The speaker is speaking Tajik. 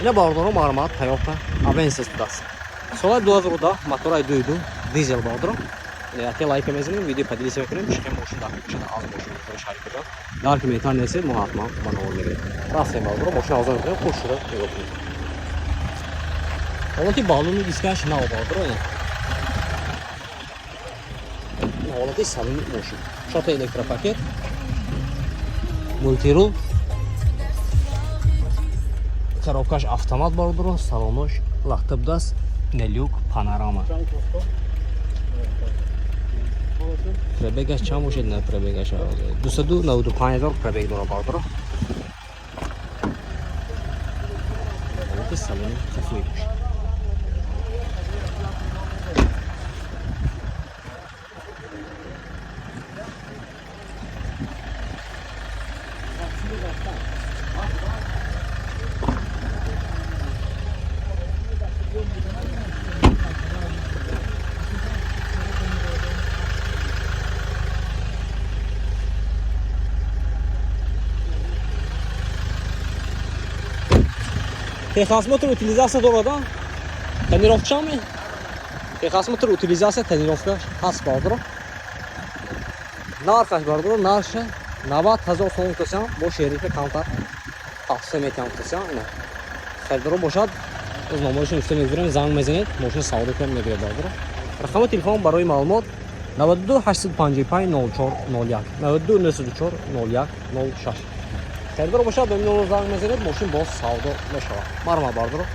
Ина, бародаро, марҳамат, Toyota Avensis будааст. Соли 2010, мотораи 2.2 дизел, бародаро. Яке лайка мезанем, видео поделиться мекунем, чихе мошин дар кушада аз мошин мехӯри шаҳри Хуҷанд. Дар ки метар несед, мо ҳатман ба навор мегирем. Рафтем, бародаро, мошин авзо мекунем, хуш шуда нигоҳ кунед. Ҳолати балони дискаш нав, бародаро, ина. Ин ҳолати салони мошин. Шота электропакет, мультирул, коробкаш автомат, бародаро, салонош лахта будааст, люк, панорама. Пробегаш чанд бошед? На, пробегаш 295 ҳазор пробег дора, бародаро. Ҳолати салони қафои мошин. Техосмотр, утилизация дорад, а? Тонировка чами? Техосмотр, утилизация, тонировка ҳаст, бародаро. Нархаш, бародаро, нархша 90 ҳазор сомон касам, бо шерифа камтар тахфиф метиҳам касам. Ина. Харидоро бошад, аз номерашон гуфта мегузорем, занг мезанед, мошин савдо кунед, мегиред, бародаро. Рақами телефон барои маълумот: 92 855 04 01, 92 904 01 06. Харидор бошад, ба ин номер занг мезанед, мошин боз савдо мешавад. Марҳамат, бародаро.